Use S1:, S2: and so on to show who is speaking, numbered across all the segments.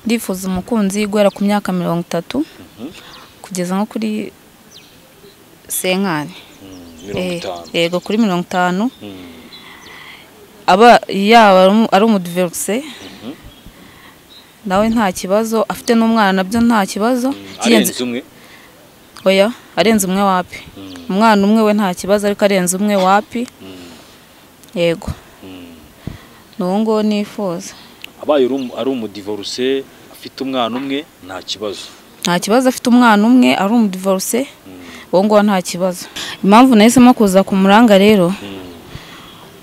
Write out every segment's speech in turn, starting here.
S1: Ndifuza umukunzi guhera ku myaka 30 kugeza nko kuri 50.
S2: 50.
S1: Yego, kuri 50. Aba yaba ari umudivorce nawe nta kibazo, afite n'umwana nabyo nta kibazo.
S2: Arenze umwe?
S1: Oya, arenze umwe wapi? Umwana umwe we nta kibazo, ariko arenze umwe wapi? Yego. Nuwo ngo nifuza.
S2: Abaye ari umudivorce afite umwana umwe nta kibazo.
S1: Nta kibazo, afite umwana umwe ari umudivorce, uwo ngo nta kibazo. Impamvu nahisemo kuza ku Muranga rero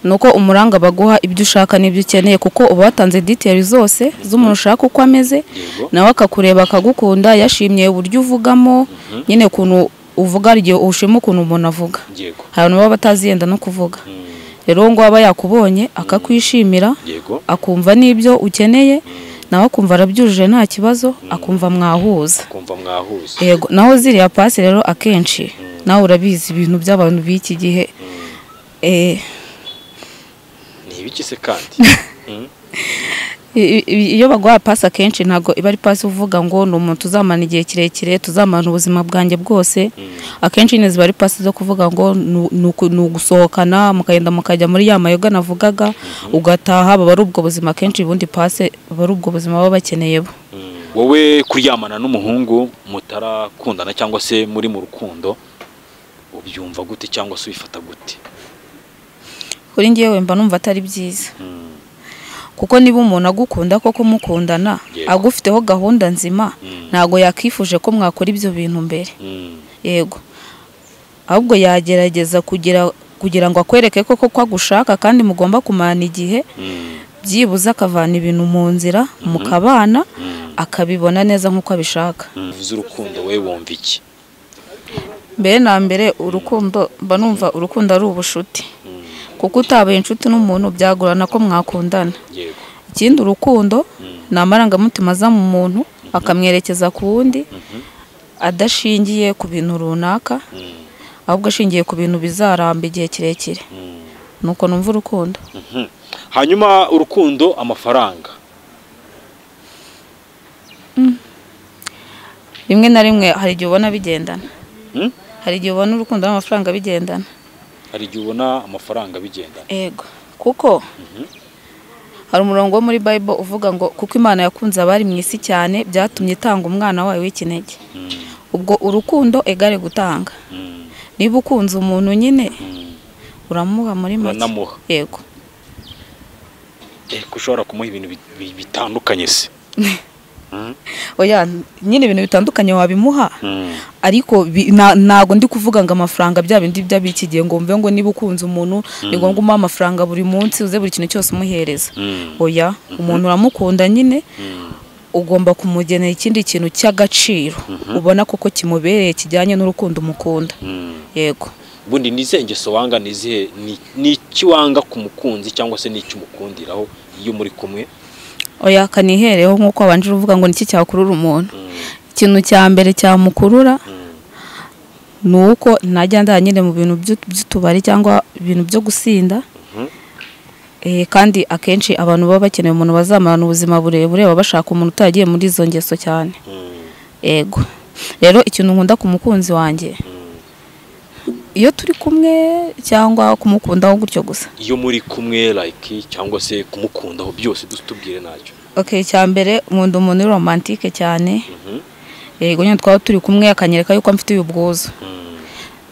S1: nuko Umuranga baguha ibyo ushaka n'ibyo ukeneye, kuko uba watanze details zose z'umuntu ushaka uko ameze, nawe akakureba akagukunda, yashimye uburyo uvugamo, nyine ukuntu uvuga igihe ushima ukuntu umuntu avuga. Hari abantu baba bataziyenda no kuvuga. Rero ngo aba yakubonye akakwishimira, akumva n'ibyo ukeneye, nawe akumva arabyujuje nta kibazo, akumva mwahuza.
S2: Akumva mwahuza.
S1: Yego, naho ziriya pasi rero akenshi nawe urabizi ibintu by'abantu b'iki gihe.
S2: Ni ibiki se kandi?
S1: Iyo baguha pasi akenshi ntabwo iba ari pasi uvuga ngo ni umuntu tuzamana igihe kirekire, tuzamana ubuzima bwanjye bwose. Akenshi nyine ziba ari pasi zo kuvuga ngo ni ugusohokana mukagenda mukajya muri ya mayoga navugaga, ugataha, baba ari ubwo buzima. Akenshi ubundi pasi baba ari ubwo buzima baba bakeneye bo.
S2: Wowe kuryamana n'umuhungu mutarakundana cyangwa se muri mu rukundo ubyumva gute cyangwa se ubifata gute?
S1: Kuri njyewe mba numva atari byiza. Kuko niba umuntu agukunda koko mukundana, agufiteho gahunda nzima, ntago yakifuje ko mwakora ibyo bintu mbere. Yego. Ahubwo yagerageza kugira ngo akwereke koko ko agushaka kandi mugomba kumana igihe, byibuze akavana ibintu mu nzira mukabana, akabibona neza nkuko abishaka.
S2: Uvuze urukundo, wewe wumva iki?
S1: Mbere na mbere urukundo mba numva urukundo ari ubushuti. Kuko utabaye inshuti n'umuntu byagorana ko mwakundana. Ikindi urukundo ni amarangamutima aza mu muntu akamwerekeza ku wundi, adashingiye ku bintu runaka, ahubwo ashingiye ku bintu bizaramba igihe kirekire. Nuko numva urukundo.
S2: Hanyuma urukundo, amafaranga.
S1: Rimwe na rimwe hari igihe ubona bigendana. Hari igihe ubona urukundo n'amafaranga bigendana.
S2: Hari igihe ubona amafaranga bigendana.
S1: Yego, kuko hari umurongo wo muri Bible uvuga ngo kuko Imana yakunze abari mu isi cyane byatumye itanga umwana wayo w'ikinege. Ubwo urukundo egare gutanga. Niba ukunze umuntu nyine uramuha muri make. Yego.
S2: Ushobora kumuha ibintu bitandukanye se?
S1: Oya, nyine ibintu bitandukanye wabimuha, ariko ntago ndi kuvuga ngo amafaranga bya bindi by'abiki gihe ngo mve ngo niba ukunze umuntu ni ngombwa umuha amafaranga buri munsi, uze buri kintu cyose umuhereza. Oya, umuntu uramukunda nyine ugomba kumugenera ikindi kintu cy'agaciro ubona koko kimubereye kijyanye n'urukundo umukunda. Yego.
S2: Ubundi ni izihe ngeso wanga, ni izihe, ni iki wanga ku mukunzi cyangwa se ni iki umukundiraho iyo muri kumwe?
S1: Oya, kanihereho nkuko abanje uvuga ngo niki cyakurura umuntu. Ikintu cya mbere cyamukurura nuko najya ndaya nyine mu bintu by'utubari cyangwa ibintu byo gusinda. Kandi akenshi abantu baba bakeneye umuntu bazamarana ubuzima burebure, baba bashaka umuntu utagiye muri izo ngeso cyane. Yego. Rero ikintu nkunda ku mukunzi wanjye iyo turi kumwe cyangwa kumukundaho gutyo gusa.
S2: Iyo muri kumwe like cyangwa se kumukundaho byose dutubwire nacyo.
S1: Okay, cyambere nkunda umuntu romantique cyane. Yego, nyine twaba turi kumwe akanyereka yuko amfite ubwuzu.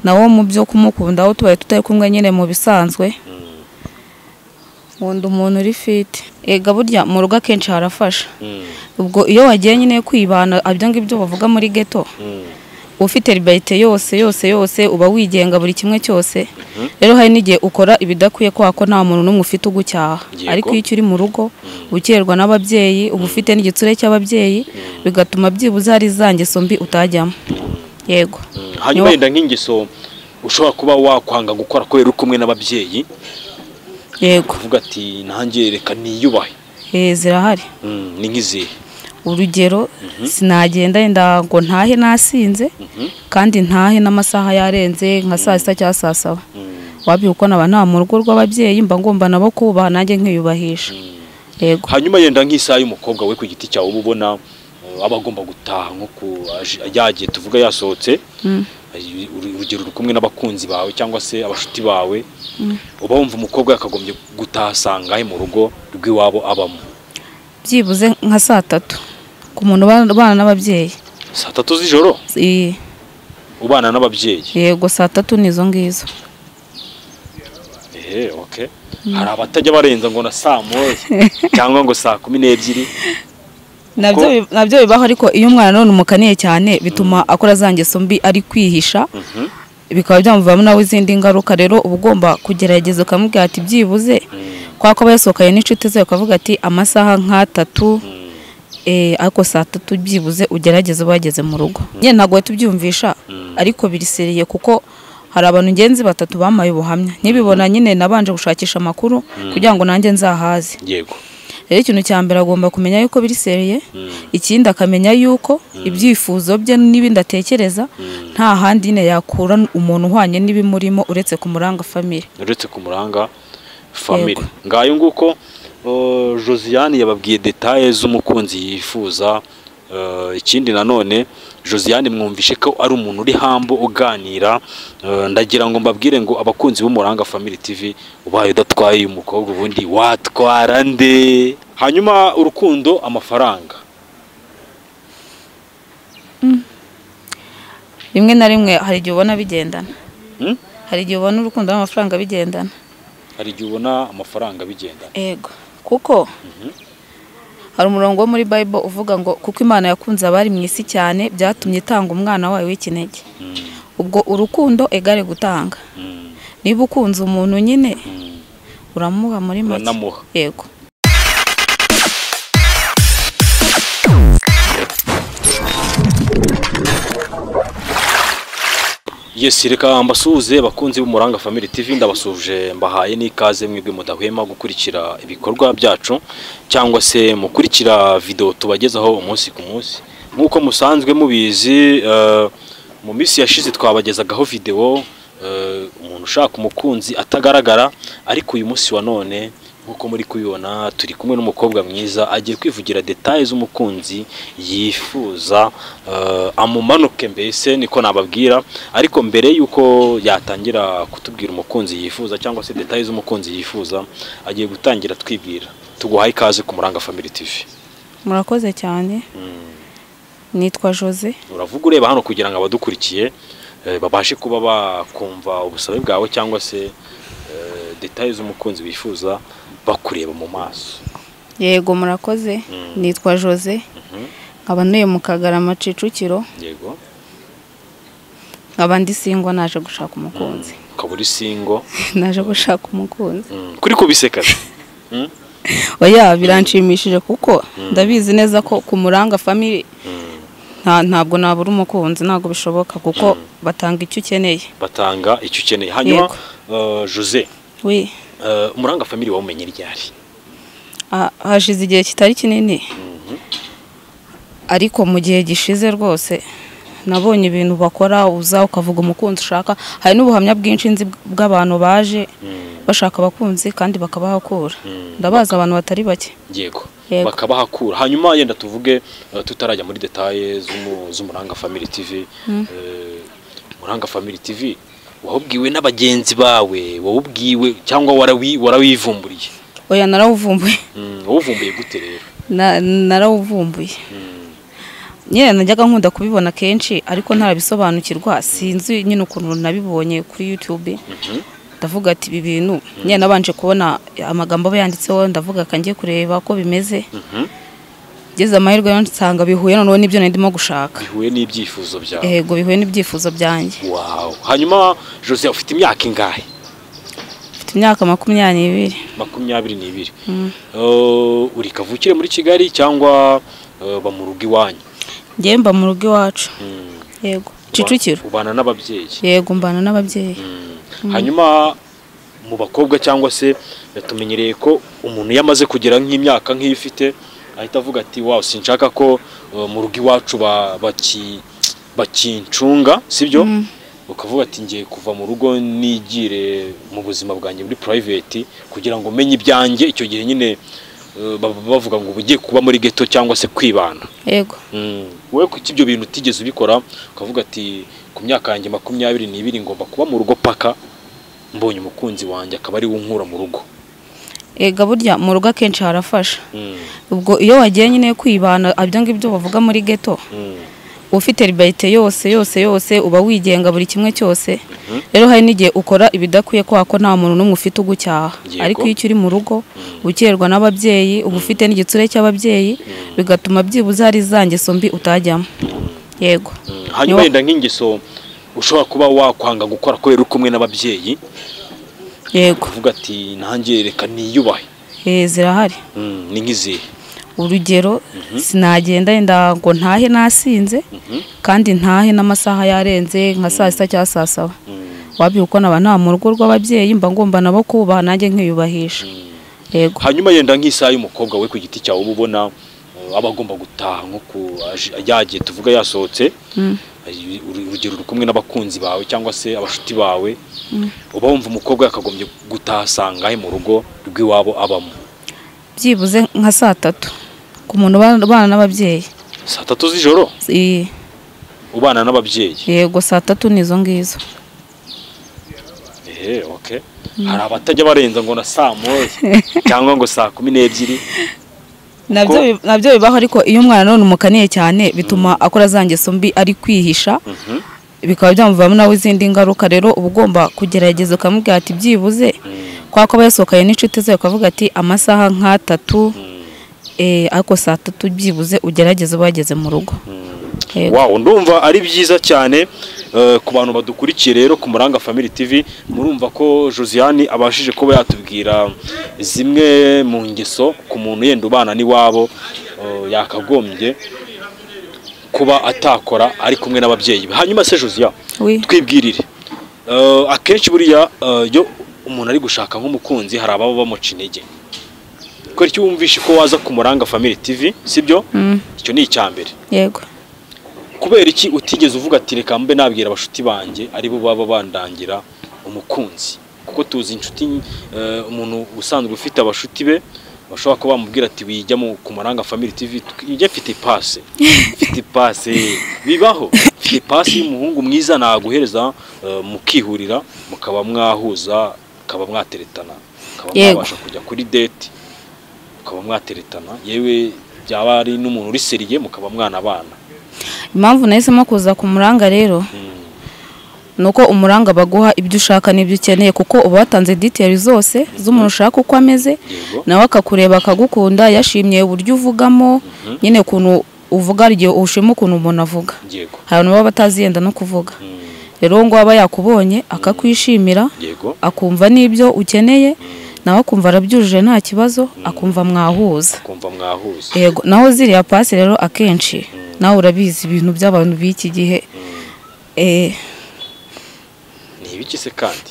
S1: Nawo mu byo kumukundaho tubaye tutari kumwe nyine mu bisanzwe. Nkunda umuntu uri fit. Ega burya mu rugo akenshi harafasha. Ubwo iyo wagiye nyine kwibana abyo ngibyo bavuga muri ghetto, ufite liberté yose yose yose, uba wigenga buri kimwe cyose. Rero hari n'igihe ukora ibidakwiye kwa ko nta muntu n'umwe ufite ugucyaha. Ariko iyo uri mu rugo ukerwa n'ababyeyi, uba ufite n'igitsure cy'ababyeyi, bigatuma byibuze hari zangeso mbi utajyamo. Yego.
S2: Hanyuma yenda nk'ingeso ushobora kuba wakwanga gukora kubera uri kumwe n'ababyeyi.
S1: Yego.
S2: Uvuga ati nanjye reka niyubahe.
S1: Zirahari.
S2: Ni nk'izihe?
S1: Urugero sinagenda yenda ngo ntahe nasinze, kandi ntahe n'amasaha yarenze nka saa 6 cyangwa saa 7. Wabi uko naba nta mu rugo rw'ababyeyi mba ngomba nabo kubaha nanjye nkiyubahisha. Yego.
S2: Hanyuma yenda nk'isaha y'umukobwa we ku giti cyawe uba ubona aba agomba gutaha nko ku yagiye, tuvuga yasohotse, urugero uri kumwe n'abakunzi bawe cyangwa se abashuti bawe, uba wumva umukobwa yakagombye gutaha sangahe mu rugo rw'iwabo abamo?
S1: Byibuze nka saa 3 ku muntu ubana n'ababyeyi.
S2: Saa 3 z'ijoro? Ubana n'ababyeyi?
S1: Yego, saa 3 nizo ngizo.
S2: Okay. Hari abatajya barenza ngo na saa 1 cyangwa ngo saa 12.
S1: Nabyo bibaho, ariko iyo umwana none umukaniye cyane bituma akora za ngeso mbi ari kwihisha, bikaba byamuvamo nawe izindi ngaruka. Rero uba ugomba kugerageza ukamubwira ati byibuze kwa ko yasohokanye n'inshuti ze, ukavuga ati amasaha nka 3, ariko saa 3 byibuze ugerageze ubageze mu rugo. Nyine ntabwo wahita ubyumvisha, ariko biriseriye kuko hari abantu ngenzi 3 bamaye ubuhamya. Nibibona nyine nabanje gushakisha amakuru kugira ngo nanjye nzahaze.
S2: Yego.
S1: Rero ikintu cya mbere agomba kumenya yuko biriseriye, ikindi akamenya yuko ibyifuzo bye n'ibindi atekereza nta handi nyine yakura umuntu uhwanye n'ibimurimo uretse ku Muranga Family.
S2: Uretse ku Muranga Family. Ngayo nguko Josiane yababwiye details z'umukunzi yifuza. Ikindi nanone Josiane mwumvishe ko ari umuntu uri hambo uganira. Ndagira ngo mbabwire ngo abakunzi b'Umuranga Family TV, ubaye udatwaye uyu mukobwa ubundi watwara nde? Hanyuma urukundo, amafaranga.
S1: Rimwe na rimwe hari igihe ubona bigendana. Hari igihe ubona urukundo n'amafaranga bigendana.
S2: Hari igihe ubona amafaranga bigendana.
S1: Yego, kuko hari umurongo wo muri Bible uvuga ngo kuko Imana yakunze abari mu isi cyane byatumye itanga umwana wayo w'ikinege. Ubwo urukundo egare gutanga. Niba ukunze umuntu nyine uramuha muri make. Yego.
S2: Yes, reka mbasuhuze bakunzi b'Umuranga Family TV, ndabasuje mbahaye n'ikaze mwebwe mudahwema gukurikira ibikorwa byacu cyangwa se mukurikira video tubagezaho umunsi ku munsi. Nkuko musanzwe mubizi, mu minsi yashize twabagezagaho video umuntu ushaka umukunzi atagaragara, ariko uyu munsi wa none nkuko muri kubibona turi kumwe n'umukobwa mwiza agiye kwivugira details z'umukunzi yifuza, amumanuke mbese niko nababwira. Ariko mbere yuko yatangira kutubwira umukunzi yifuza cyangwa se details z'umukunzi yifuza, agiye gutangira twibwira. Tuguhaye ikaze ku Muranga Family TV.
S1: Murakoze cyane. Nitwa Jose.
S2: Uravuga ureba hano kugira ngo abadukurikiye babashe kuba bakumva ubusabe bwawe cyangwa se details z'umukunzi wifuza bakureba mu maso.
S1: Yego, murakoze. Nitwa Jose. Nkaba ntuye mu Kagarama Kicukiro.
S2: Yego.
S1: Nkaba ndi single, naje gushaka umukunzi.
S2: Ukaba uri single?
S1: Naje gushaka umukunzi.
S2: Kuri kubiseka?
S1: Oya, biranshimishije kuko ndabizi neza ko ku Muranga Family ntabwo nabura umukunzi, ntabwo bishoboka kuko batanga icyo ukeneye.
S2: Batanga icyo ukeneye. Hanyuma Jose,
S1: oui,
S2: Umuranga Family wawumenye ryari?
S1: Hashize igihe kitari kinini, ariko mu gihe gishize rwose nabonye ibintu bakora, uza ukavuga umukunzi ushaka. Hari n'ubuhamya bwinshi nzi bw'abantu baje bashaka abakunzi kandi bakabahakura. Ndabaza abantu batari bake.
S2: Yego, bakabahakura. Hanyuma yenda tuvuge tutarajya muri details z'Umuranga Family TV. Muranga Family TV wahubwiwe n'abagenzi bawe, wahubwiwe cyangwa warawivumburiye?
S1: Oya, narawuvumbuye.
S2: Wawuvumbuye gute rero?
S1: Narawuvumbuye. Nyine najyaga nkunda kubibona kenshi ariko ntarabisobanukirwa, sinzi nyine ukuntu nabibonye kuri YouTube. Ndavuga ati ibi bintu nyine nabanje kubona amagambo yanditseho, ndavuga kangiye kureba ko bimeze. Ngeze amahirwe yo nsanga bihuye noneho nibyo ndimo gushaka.
S2: Bihuye n'ibyifuzo byawe?
S1: Yego, bihuye n'ibyifuzo byanjye.
S2: Wow. Hanyuma Jose, ufite imyaka ingahe?
S1: Mfite imyaka 22.
S2: 22. Uri kavukire muri Kigali cyangwa ba mu rugo iwanyu?
S1: Ngiye mba mu rugo iwacu. Yego, Kicukiro.
S2: Ubana n'ababyeyi?
S1: Yego, mbana n'ababyeyi.
S2: Hanyuma mu bakobwa cyangwa se tumenyereye ko umuntu yamaze kugera nk'imyaka nk'iyo ufite ahita avuga ati wow, sinshaka ko mu rugo iwacu bakincunga, sibyo? Ukavuga ati ngiye kuva mu rugo nigire mu buzima bwanjye muri private kugira ngo menye ibyanjye. Icyo gihe nyine bavuga ngo ugiye kuba muri ghetto cyangwa se kwibana.
S1: Yego.
S2: Wowe kuki ibyo bintu utigeze ubikora ukavuga ati ku myaka yanjye 22 ngomba kuba mu rugo paka mbonye umukunzi wanjye akaba ari we unkura mu rugo?
S1: Ega burya mu rugo akenshi harafasha. Ubwo iyo wagiye nyine kwibana ibyo ngibyo bavuga muri ghetto, ufite liberté yose yose yose, uba wigenga buri kimwe cyose. Rero hari n'igihe ukora ibidakwiye kwa ko nta muntu n'umwe ufite ugucyaha. Ariko iyo uri mu rugo ukerwa n'ababyeyi, uba ufite n'igitsure cy'ababyeyi, bigatuma byibuze hari zangeso mbi utajyamo. Yego.
S2: Hanyuma yenda nk'ingeso ushobora kuba wakwanga gukora kubera uri kumwe n'ababyeyi.
S1: Yego.
S2: Uvuga ati nanjye reka niyubahe.
S1: Zirahari.
S2: Ni nk'izihe?
S1: Urugero sinagenda yenda ngo ntahe nasinze, kandi ntahe n'amasaha yarenze nka saa 6 cyangwa saa 7. Wabi uko naba nta mu rugo rw'ababyeyi mba ngomba nabo kubaha nanjye nkiyubahisha. Yego.
S2: Hanyuma yenda nk'isaha y'umukobwa we ku giti cyawe uba ubona aba agomba gutaha nko ku yagiye tuvuga yasohotse, urugero uri kumwe n'abakunzi bawe cyangwa se abashuti bawe, uba wumva umukobwa yakagombye gutaha sangahe mu rugo rw'iwabo abamo?
S1: Byibuze nka saa 3 ku muntu ubana n'ababyeyi.
S2: Saa 3 z'ijoro? Ubana n'ababyeyi?
S1: Yego, saa 3 nizo ngizo.
S2: Okay. Hari abatajya barenza ngo na saa 1 cyangwa ngo saa 12.
S1: Nabyo bibaho, ariko iyo umwana none umukaniye cyane bituma akora zangeso mbi ari kwihisha, bikaba byamuvamo nawe izindi ngaruka. Rero uba ugomba kugerageza ukamubwira ati byibuze kwa ko yasohokanye n'inshuti ze ukavuga ati amasaha nka 3, ariko saa 3 byibuze ugerageze ubageze mu rugo.
S2: Wow, ndumva ari byiza cyane ku bantu badukurikiye rero ku Muranga Family TV. Murumva ko Josiane abashije kuba yatubwira zimwe mu ngeso ku muntu yenda ubana n'iwabo yakagombye kuba atakora ari kumwe n'ababyeyi. Hanyuma se Josiane, twibwirire akenshi buriya iyo umuntu ari gushaka nk'umukunzi hari ababa bamuca intege. Kubera icyo wumvishe ko waza ku Muranga Family TV, sibyo? Icyo ni icyambere.
S1: Yego.
S2: Kubera iki utigeze uvuga ati reka mbe nabwira abashuti banjye ari bo baba bandangira umukunzi? Kuko tuzi inshuti, umuntu usanzwe ufite abashuti be bashobora kuba bamubwira ati wijya ku Muranga Family TV, ijya mfite passe, mfite passe, bibaho, mfite passe y'umuhungu mwiza naguhereza, mukihurira mukaba mwahuza, mukaba mwateretana, mukaba mwabasha kujya kuri date, mukaba mwateretana, yewe byaba ari n'umuntu uri seriye mukaba mwanabana.
S1: Impamvu nahisemo kuza ku Muranga rero nuko Umuranga baguha ibyo ushaka n'ibyo ukeneye, kuko uba watanze details zose z'umuntu ushaka uko ameze, nawe akakureba akagukunda, yashimye uburyo uvugamo, nyine ukuntu uvuga igihe ushima ukuntu umuntu avuga. Hari abantu baba bataziyenda no kuvuga. Rero ngo aba yakubonye akakwishimira, akumva n'ibyo ukeneye, nawe akumva arabyujuje nta kibazo, akumva mwahuza. Yego. Naho ziriya pasi rero akenshi nawe urabizi ibintu by'abantu b'iki gihe.
S2: Ni ibiki se kandi?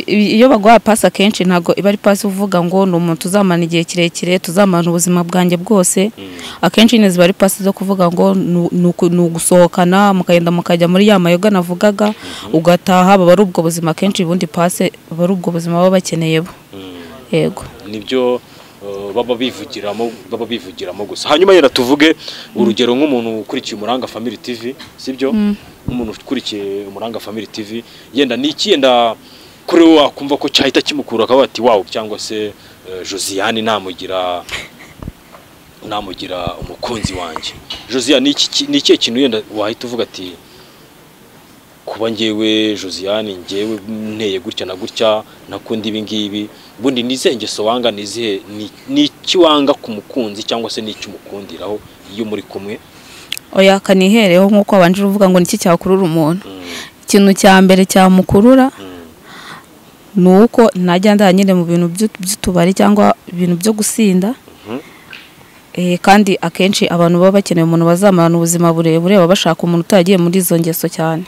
S1: Iyo baguha pasi akenshi ntabwo iba ari pasi uvuga ngo ni umuntu tuzamana igihe kirekire, tuzamana ubuzima bwanjye bwose. Akenshi nyine ziba ari pasi zo kuvuga ngo ni ugusohokana mukagenda mukajya muri ya mayoga navugaga, ugataha, baba ari ubwo buzima. Akenshi ubundi pasi baba ari ubwo buzima baba bakeneye bo. Yego.
S2: Nibyo baba bivugiramo gusa. Hanyuma yera tuvuge urugero nk'umuntu ukurikiye Umuranga Family TV, sibyo? Nk'umuntu ukurikiye Umuranga Family TV yenda niki yenda kuri we wakumva ko cyahita kimukura akaba ati wow, cyangwa se Josiane namugira umukunzi wanjye. Josiane, ni ikihe kintu yenda wahita uvuga ati kuba ngewe Josiane ngewe nteye gutya na gutya nakunda ibi ngibi, ubundi nizihe ngeso wanga, nizihe niki wanga ku mukunzi cyangwa se niki umukundiraho iyo muri kumwe?
S1: Oya, kanihereho nkuko abanje uvuga ngo niki cyakurura umuntu. Ikintu cya mbere cyamukurura nuko najya ndanyine mu bintu by'utubari cyangwa ibintu byo gusinda. Kandi akenshi abantu baba bakeneye umuntu bazamarana ubuzima burebure, baba bashaka umuntu utagiye muri izo ngeso cyane.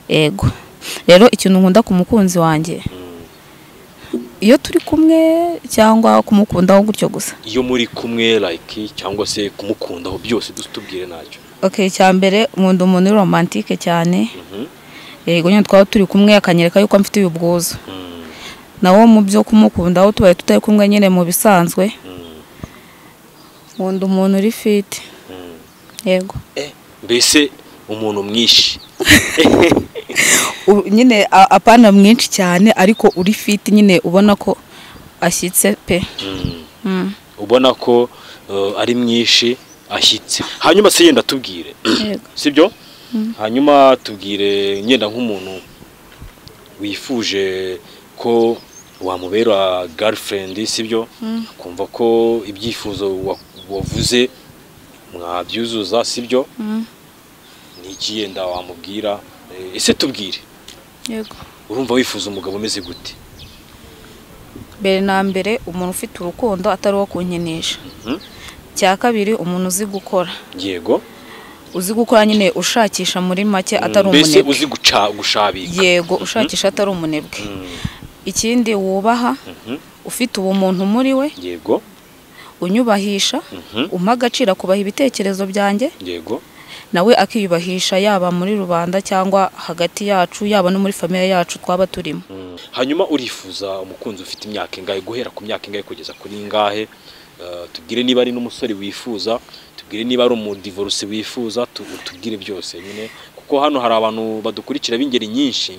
S1: Yego. Rero ikintu nkunda ku mukunzi wanjye iyo turi kumwe cyangwa kumukundaho gutyo gusa.
S2: Iyo muri kumwe like cyangwa se kumukundaho byose dutubwire nacyo.
S1: Okay, cyambere nkunda umuntu romantique cyane. Yego, nyine twaba turi kumwe akanyereka yuko mfite ubwuzu. Nawo mu byo kumukunda aho tubaye tutari kumwe nyine mu bisanzwe. Nkunda umuntu uri fit. Yego.
S2: Mbese umuntu mwinshi.
S1: Nyine apana mwinshi cyane ariko uri fit nyine ubona ko ashyitse pe.
S2: Ubona ko ari mwinshi ashyitse. Hanyuma se yenda tubwire. Sibyo? Hanyuma tubwire nyenda nk'umuntu wifuje ko wamubera girlfriend, sibyo? Kumva ko ibyifuzo wavuze mwabyuzuza, sibyo? Niki yenda wamubwira? Ese tubwire.
S1: Yego.
S2: Urumva wifuza umugabo umeze gute?
S1: Mbere na mbere umuntu ufite urukundo atari wo kunkinisha. Cya kabiri umuntu uzi gukora.
S2: Yego.
S1: Uzi gukora nyine ushakisha muri make atari umunebwe.
S2: Mbese uzi gushabika.
S1: Yego, ushakisha atari umunebwe. Ikindi wubaha, ufite ubumuntu muri we.
S2: Yego.
S1: Unyubahisha, umpa agaciro kubaha ibitekerezo byanjye.
S2: Yego.
S1: Nawe akiyubahisha yaba muri rubanda cyangwa hagati yacu, yaba no muri familia yacu twaba turimo.
S2: Hanyuma urifuza umukunzi ufite imyaka ingahe, guhera ku myaka ingahe kugeza kuri ingahe? Tubwire niba ari n'umusore wifuza, tubwire niba ari umudivorce wifuza, tubwire byose nyine, kuko hano hari abantu badukurikira b'ingeri nyinshi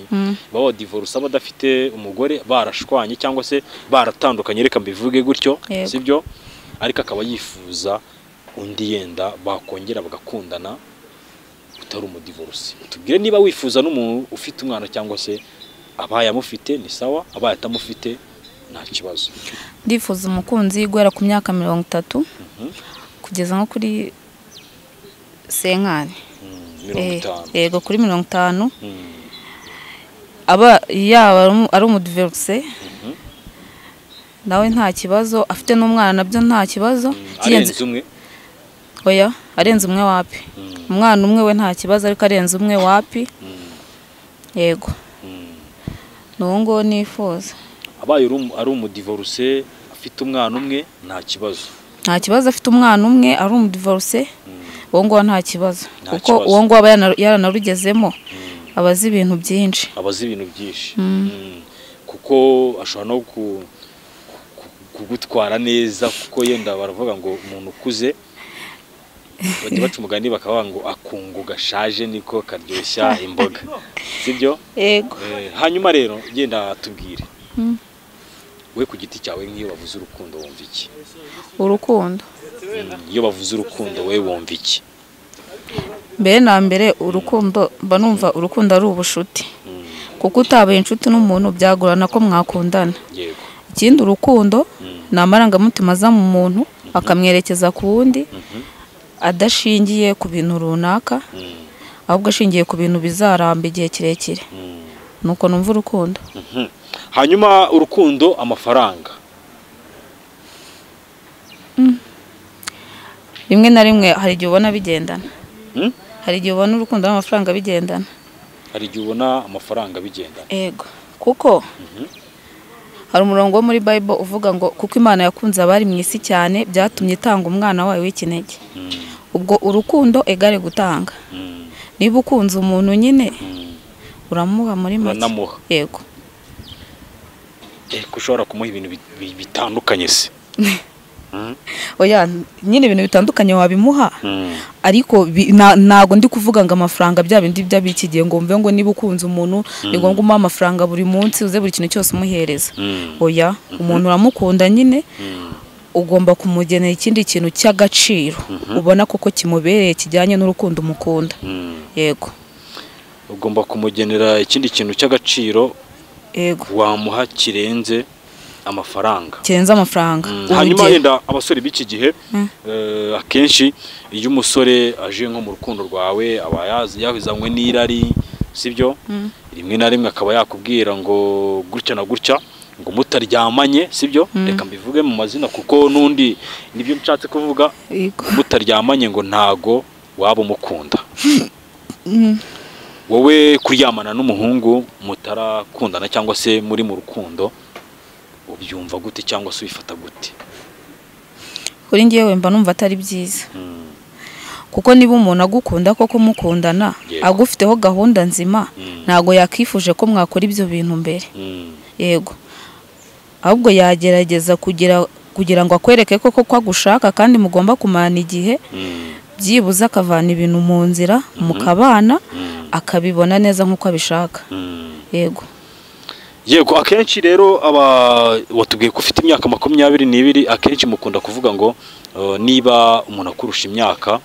S2: baba divorce badafite umugore, barashwanye cyangwa se baratandukanye, reka mbivuge gutyo, sibyo? Ariko akaba yifuza undi yenda bakongera bagakundana utari umudivorce. Tubwire niba wifuza n'umuntu ufite umwana cyangwa se abaye amufite ni sawa, abaye atamufite nta kibazo.
S1: Ndifuza umukunzi guhera ku myaka 30 kugeza nko kuri 50.
S2: 50.
S1: Yego, kuri 50. Aba yaba ari umudivorce nawe nta kibazo, afite n'umwana nabyo nta kibazo.
S2: Arenze umwe?
S1: Oya, arenze umwe wapi? Umwana umwe we nta kibazo, ariko arenze umwe wapi? Yego. Nuwo nifuza.
S2: Abaye ari umudivorce afite umwana umwe nta kibazo.
S1: Nta kibazo, afite umwana umwe ari umudivorce, uwo ngo nta kibazo, kuko uwo ngo aba yaranarugezemo, abazi ibintu byinshi.
S2: Abazi ibintu byinshi. Kuko ashobora no kugutwara neza, kuko yenda baravuga ngo umuntu ukuze bajya baca umugani bakavuga ngo akungu gashaje niko karyoshya imboga, sibyo?
S1: Yego.
S2: Hanyuma rero genda tubwire we ku giti cyawe, nk'iyo bavuze urukundo wumva iki?
S1: Urukundo.
S2: Iyo bavuze urukundo we wumva iki?
S1: Mbere na mbere urukundo mba numva urukundo ari ubushuti. Kuko utabaye inshuti n'umuntu byagorana ko mwakundana.
S2: Yego.
S1: Ikindi urukundo ni amarangamutima aza mu muntu akamwerekeza ku wundi, adashingiye ku bintu runaka, ahubwo ashingiye ku bintu bizaramba igihe kirekire. Nuko numva urukundo.
S2: Hanyuma urukundo, amafaranga.
S1: Rimwe na rimwe hari igihe ubona bigendana. Hari igihe ubona urukundo n'amafaranga bigendana.
S2: Hari igihe ubona amafaranga bigendana.
S1: Yego. Kuko hari umurongo wo muri Bible uvuga ngo kuko Imana yakunze abari mu isi cyane byatumye itanga umwana wayo w'ikinege. Ubwo urukundo egare gutanga. Niba ukunze umuntu nyine uramuha muri make. Yego.
S2: Ushobora kumuha ibintu bitandukanye se?
S1: Oya, nyine ibintu bitandukanye wabimuha, ariko ntago ndi kuvuga ngo amafaranga bya bindi by'abiki gihe ngo mve ngo niba ukunze umuntu ni ngombwa umuha amafaranga buri munsi, uze buri kintu cyose umuhereza. Oya, umuntu uramukunda nyine ugomba kumugenera ikindi kintu cy'agaciro ubona koko kimubereye kijyanye n'urukundo umukunda. Yego.
S2: Ugomba kumugenera ikindi kintu cy'agaciro.
S1: Yego.
S2: Wamuha kirenze amafaranga.
S1: Kirenze amafaranga.
S2: Hanyuma yenda abasore b'iki gihe akenshi iyo umusore aje nko mu rukundo rwawe aba yazanywe n'irari, sibyo? Rimwe na rimwe akaba yakubwira ngo gutya na gutya ngo mutaryamanye, sibyo? Reka mbivuge mu mazina kuko nundi nibyo nshatse kuvuga. Mutaryamanye ngo ntago waba umukunda. Wowe kuryamana n'umuhungu mutarakundana cyangwa se muri mu rukundo ubyumva gute cyangwa se ubifata gute?
S1: Kuri ngewe mba numva atari byiza. Kuko niba umuntu agukunda koko mukundana, agufiteho gahunda nzima, ntago yakifuje ko mwakora ibyo bintu mbere. Yego. Ahubwo yagerageza kugira ngo akwereke koko ko agushaka kandi mugomba kumana igihe, byibuze akavana ibintu mu nzira mukabana, akabibona neza nk'uko abishaka. Yego.
S2: Yego, akenshi rero aba watubwiye ko ufite imyaka 22, akenshi mukunda kuvuga ngo niba umuntu akurusha imyaka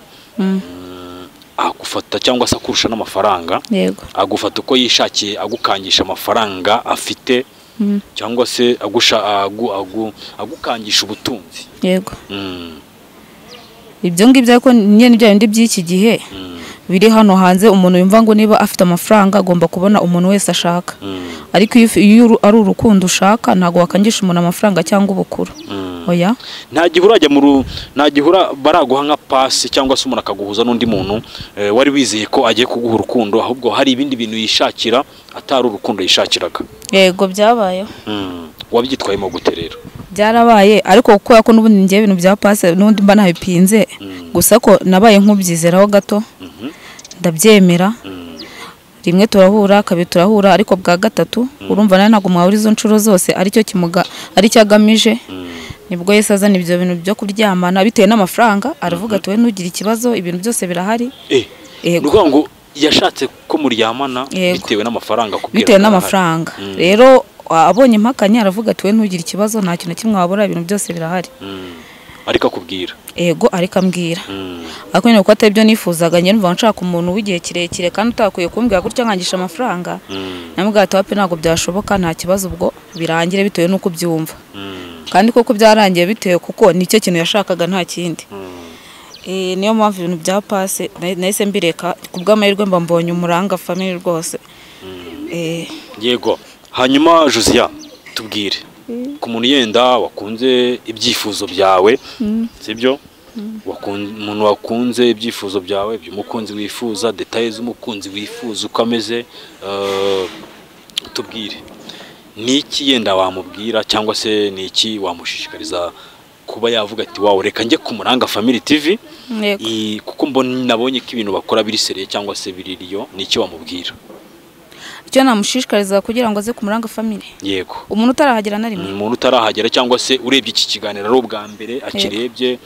S2: agufata cyangwa se akurusha n'amafaranga,
S1: yego,
S2: agufata uko yishakiye, agukangisha amafaranga afite, cyangwa se agukangisha ubutunzi.
S1: Yego. Ibyo ngibyo ariko nyine bya bindi by'iki gihe biri hano hanze, umuntu yumva ngo niba afite amafaranga agomba kubona umuntu wese ashaka. Ariko iyo ari urukundo ushaka ntabwo wakangisha umuntu amafaranga cyangwa ubukuru. Oya.
S2: Nta gihe urajya nta gihe baraguha nka pasi cyangwa se umuntu akaguhuza n'undi muntu wari wizeye ko agiye kuguha urukundo, ahubwo hari ibindi bintu yishakira atari urukundo yishakiraga.
S1: Yego, byabayeho.
S2: Wabyitwayemo gute rero?
S1: Byarabaye, ariko kuko yako n'ubundi ngiye ibintu bya pasi n'ubundi mba nabipinze, gusa ko nabaye nkubyizeraho gato, ndabyemera. Rimwe turahura, kabiri turahura, ariko bwa gatatu urumva nawe ntabwo mwahura izo nshuro zose aricyo kimuga aricyo agamije. Nibwo Yesu azana ibyo bintu byo kuryamana bitewe n'amafaranga, aravuga ati we ntugire ikibazo, ibintu byose birahari.
S2: Yego. Ngo yashatse ko muryamana bitewe n'amafaranga, kubwira
S1: bitewe n'amafaranga. Rero abonye impakanye aravuga ati we ntugire ikibazo, nta kintu kimwe wabura, ibintu byose birahari.
S2: Ariko akubwira?
S1: Yego, ariko ambwira. Ariko nyine kuko atari byo nifuzaga, njye numva nshaka umuntu w'igihe kirekire kandi utakwiye kumbwira gutya nkangisha amafaranga. Namubwira ati wapi, ntabwo byashoboka, nta kibazo, ubwo birangire bitewe n'uko ubyumva. Kandi koko byarangiye bitewe kuko nicyo kintu yashakaga nta kindi. Niyo mpamvu ibintu bya pase nahise mbireka, kubw'amahirwe mba mbonye Umuranga Family rwose.
S2: Yego. Hanyuma Josiane, tubwire ku muntu yenda wakunze ibyifuzo byawe, sibyo? Umuntu wakunze ibyifuzo byawe, by'umukunzi wifuza, details z'umukunzi wifuza uko ameze, tubwire niki yenda wamubwira cyangwa se niki wamushishikariza kuba yavuga ati wawe reka njye ku Muranga Family TV, kuko mbona nabonye ko ibintu bakora biri seriye cyangwa se biririyo, niki wamubwira?
S1: Icyo namushishikariza kugira ngo aze ku Muranga Family.
S2: Yego.
S1: Umuntu utarahagera na rimwe.
S2: Umuntu utarahagera cyangwa se urebye iki kiganiro ari ubwa mbere akirebye,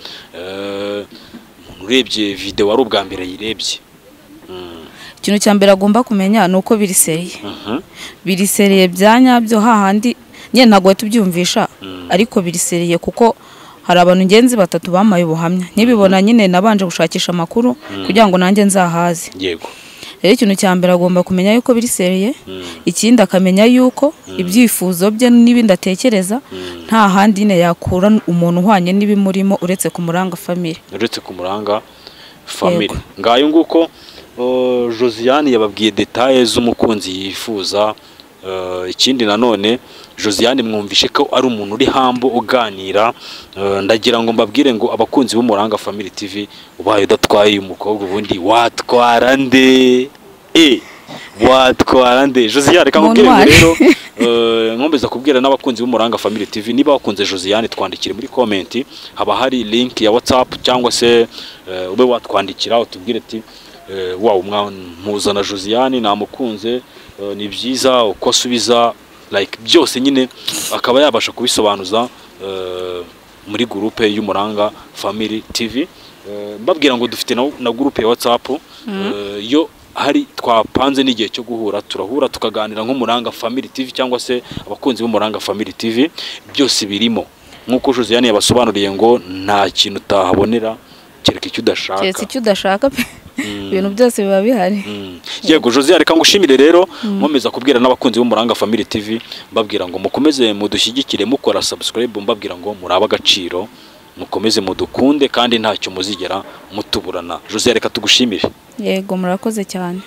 S2: umuntu urebye video ari ubwa mbere yirebye.
S1: Ikintu cya mbere agomba kumenya nuko biri seriye. Biri seriye byanyabyo hahandi nyine ntabwo tubyumvisha, ariko biri seriye kuko hari abantu ngenzi batatu bamaye ubuhamya. Nibibona nyine nabanje gushakisha amakuru kugira ngo nanjye nzahaze.
S2: Yego.
S1: Rero ikintu cya mbere agomba kumenya yuko biri seriye, ikindi akamenya yuko ibyifuzo bye n'ibindi atekereza nta handi nyine yakura umuntu uhwanye n'ibimurimo uretse ku Muranga Family.
S2: Uretse ku Muranga Family. Ngayo nguko Josiane yababwiye details z'umukunzi yifuza. Ikindi nanone Josiane mwumvishe ko ari umuntu uri hambo uganira. Ndagira ngo mbabwire ngo abakunzi b'Umuranga Family TV, ubaye udatwaye uyu mukobwa ubundi watwara nde? Watwara nde? Josiane reka nkubwire ngo rero nkomeza kubwira n'abakunzi b'Umuranga Family TV, niba wakunze Josiane twandikire muri comment, haba hari link ya WhatsApp cyangwa se ube watwandikira utubwire ati wow mpuzana Josiane namukunze, ni byiza uko asubiza like byose nyine akaba yabasha kubisobanuza muri groupe y'Umuranga Family TV. Mbabwira ngo dufite na groupe ya WhatsApp, yo hari twapanze n'igihe cyo guhura, turahura tukaganira nk'Umuranga Family TV cyangwa se abakunzi b'Umuranga Family TV, byose birimo nkuko Josiane yabasobanuriye ngo nta kintu utahabonera kereka icyo udashaka.
S1: Kereka icyo udashaka pe. Ibintu byose biba bihari.
S2: Yego Josiane reka ngushimire rero, nkomeza kubwira n'abakunzi b'Umuranga Family TV mbabwira ngo mukomeze mudushyigikire mukora subscribe, mbabwira ngo muraba agaciro, mukomeze mudukunde kandi ntacyo muzigera mutuburana. Josiane reka tugushimire.
S1: Yego murakoze cyane.